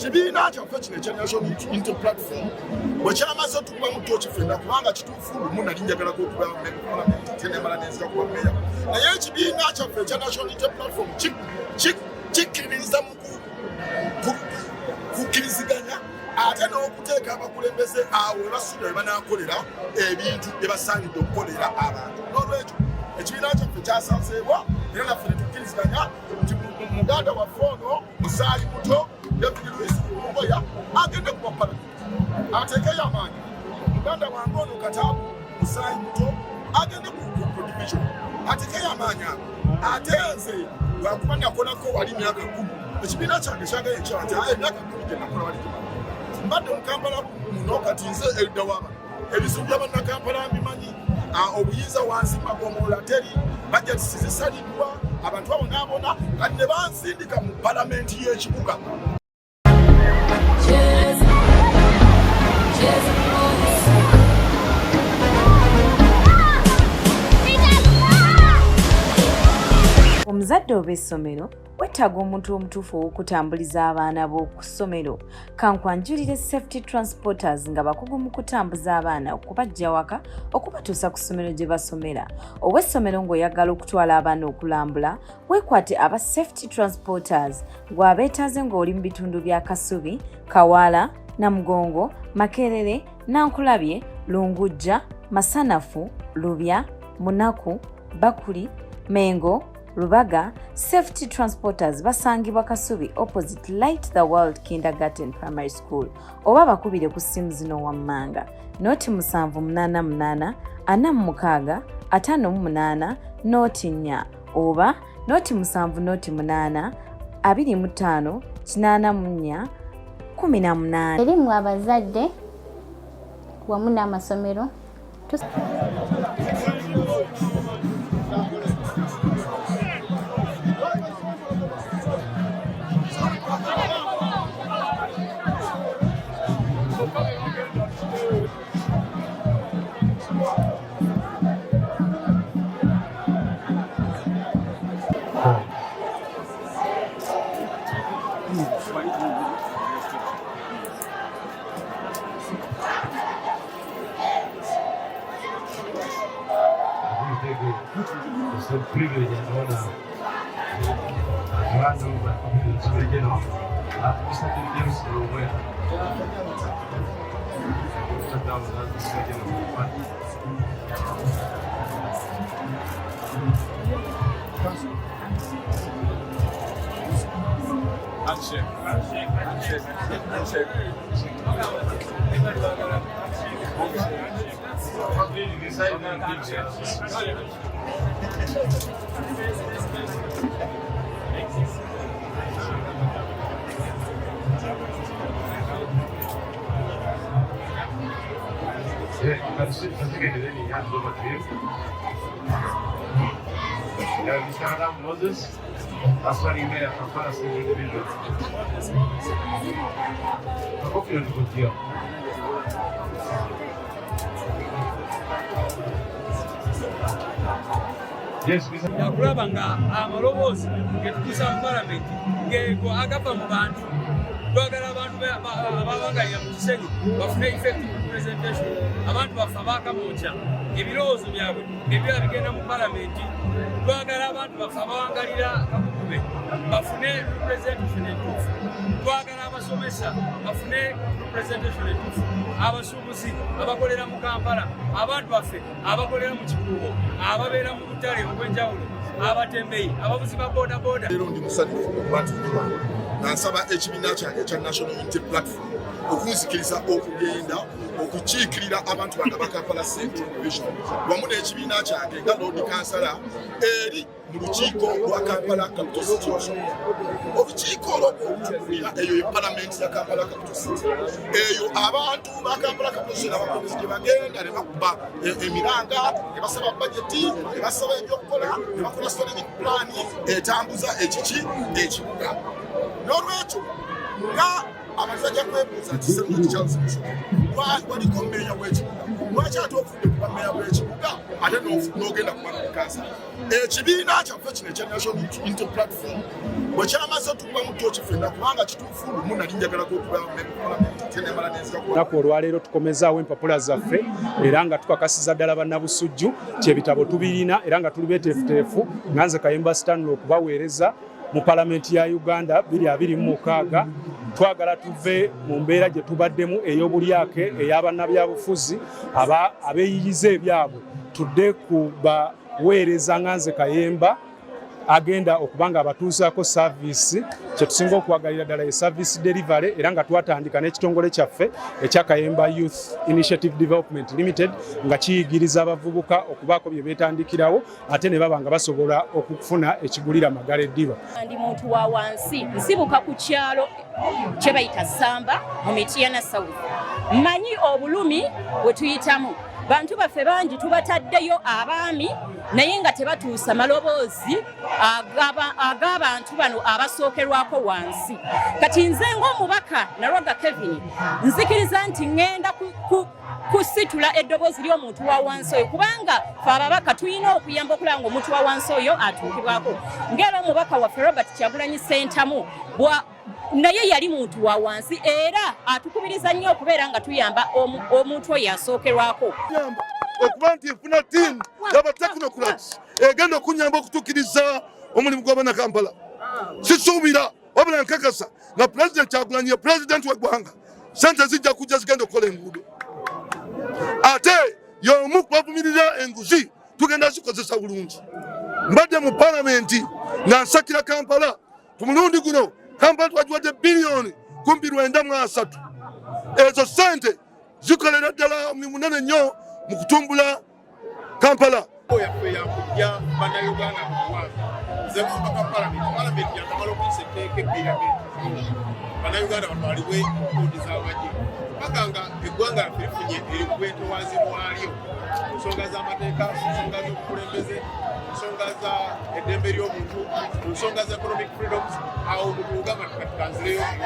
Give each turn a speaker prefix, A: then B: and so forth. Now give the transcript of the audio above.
A: Kibiina kyaffe kino ekya National Unity Platform bwe kyamaze otukubamu tooki ffenna, kubanga kituufu lumu nali njagalako okuba palamenti ate nemala nenzira kuba meya, naye ekibiina kyaffe ekya National Unity Platform kikkiririza mu kukkiriziganya ate n'okuteeka abakulembeze awo we basuubira we banaakolera ebintu bye basaanidde okukolera abantu. N'olwekyo ekibiina kyaffe kyasazeebwa era naffe ne tukkiriziganya nti muganda waffe ono musaayi muto David Luis Rubongoya agende kuba palamenti ateekeyo amaanyi. Muganda wange ono Kataabu musaayi muto agende ku division ateekeyo amaanyi ago. Ate nze lwakuba nakolako wali myaka 10, ekibiina kyange kyagaye ekyala nti aye emyaka 10 gye nakola wali gimala, mbadde mu Kampala muno, kati nze erudda w'abano ebizibu bya Bannakampala mbimanyi. Obuyinza wansi magomola teri, bajeti zisaliddwa, abantu babonaabona, kati ne bansindika mu palamenti y'ekibuga.
B: Omuzadde oba essomero wetaaga omuntu omutuufu ow'okutambuliza abaana bo ku ssomero. Kankwanjulire Safety Transporters, nga bakugu mu kutambuza abaana okubaggya waka okubatuusa ku ssomero gye basomera. Ow'essomero ng'oyagala okutwala abaana okulambula, weekwate aba Safety Transporters gw'abeetaaze ng'oli mu bitundu bya Kasubi, Kawaala, Namugongo, Makerere, Nankulabye, Lungujja, Masanafu, Lubya, Munaku, Bakuli, Mengo, Rubaga. Safety Transporters basangibwa Kasubi, opposite Light the World Kindergarten Primary School, oba bakubire ku ssimu zino wammanga: 0788 46 58 04 oba 070 08 25 84 18.
C: Eri mmwe abazadde wamu n'amasomero.
D: It's a privilege and honor to hand over to the General, Mr. James Rubongoya. Mr. Down, Mr. General.
E: Handshake. Handshake. Handshake. Handshake.
D: Yeah, that's it. Then he hands over to him. Yeah, Mr. Adam Moses, Aswari Mayor, Kampala Central Division. Makofi yalikutia. Yes, Mr.
E: Yakulaba nga amaloboozi getutuusa mu palamenti ngego agava mu bantu. Twagala abantu ababangalira mu Kisenyi bafune effective representation. Abantu baffe abakamokya ebirowoozo byabwe ebiba bigenda mu palamenti. Twagala abantu baffe abawangalira Kakukube bafune representation entuufu. Twagala abasomesa bafune representation entuufu, abasuubuzi abakolera mu Kampala, abantu baffe abakolera mu Kikuubo, ababeera mu butale obw'enjawulo, abatembeyi, abavuzi ba boda boda.
A: Leero ndi musanyufu okuba nti ndi wano nga nsaba ekibiina kyange ekya National Unity Platform okunzikiriza okugenda okukiikirira abantu bange aba Kampala Central Division wamu n'ekibiina kyange nga Lord Kansala eri mu lukiiko lwa Kampala Capital City. Olukiiko olwo olutukulira eyo ye palamenti ya Kampala Capital City. Eyo abantu ba Kampala Capital City abakulembeze gye bagenda ne bakuba emiranga ne basaba bajeti ne basaba ebyokukola ne bakola strategic plan etambuza ekiki ekibuga. N'olwekyo nga Abantu bajja kwebuuza nti Sserunjogi Charles Musoke waliko meeya w'ekibuga, lwaki ate ofudde kuba meeya w'ekibuga ate n'ogenda kuba nobikansala? Ekibiina kyaffe kino ekya National Unity Platform bwe kyamaze otukubamu tooki ffenna, kubanga kituufu lumu nali njagalako okuba palamenti ate nemala nenzira.
F: Olunaku olwaleero tukomezaawo empapula zaffe era nga tukakasiza ddala bannabusujju ti ebitabo tubirina era nga tuli beteefuteefu nga nze Kayemba Stanley okubaweereza mu palamenti ya Uganda 2026. Twagala tuve mu mbeera gye tubaddemu ey'obulyake ey'abannabyabufuzi abeeyiyiza ebyabwe, tudde ku baweereza nga nze Kayemba agenda okuba nga abatuusaako service. Kyetusinga okwagalira ddala ye service delivery, era nga twatandika n'ekitongole kyaffe ekya Kayemba Youth Initiative Development Limited nga kiyigiriza abavubuka okubaako bye beetandikirawo ate ne baba nga basobola okufuna ekigulira magala eddiba.
G: Ndi muntu wa wansi, nsibuka ku kyalo kye bayita Samba mu Mityana South. Mmanyi obulumi bwe tuyitamu. Bantu baffe bangi tubataddeyo abaami naye nga tebatuusa maloboozi ag'abantu bano abasookerwako wansi. Kati nze ng'omubaka Nalwaga Kevin nzikiriza nti ŋŋenda kusitula eddoboozi ly'omuntu wa wansi oyo, kubanga fe ababaka tulina okuyamba okulaba nga omuntu wa wansi oyo atuukibwako, ng'era omubaka waffe Robert Kyagulanyi Ssentamu naye yali muntu wa wansi era atukubiriza nnyo okubeera nga tuyamba omuntu oyo asookerwako.
A: Okuba nti nfuna ttiimu y'abatechnocrats egenda okunyamba okutuukiriza omulimu gw'Abannakampala, sisuubira wabula nkakasa nga Pulezidenti Kyagulanyi ye pulezidenti w'eggwanga, sente zijja kujja zigenda okukola enguudo, ate y'omu kubavumirira enguzi, tugenda zikozesa bulungi. Mbadde mu palamenti nga nsakira Kampala. Ku mulundi guno Kampala twagiwadde biliyoni kumpi 930. Ezo sente zikolera ddala omulimu munene nnyo mu kutumbula Kampala.
H: Yaffe yakujja Bannayuganda mu buwange. Nze ng'omubaka palamenti, palamenti yakamala okuyisa etteeka 2025 Bannayuganda batwalibwe kooti z'amagye paka nga eggwanga lyaffe lifunye obwetowaazi bwalyo mu nsonga z'amateeka, mu nsonga z'obukulembeze, mu nsonga za eddembe ly'omuntu, mu nsonga za economic freedoms. Awo mutuugamba kati kanzireyo.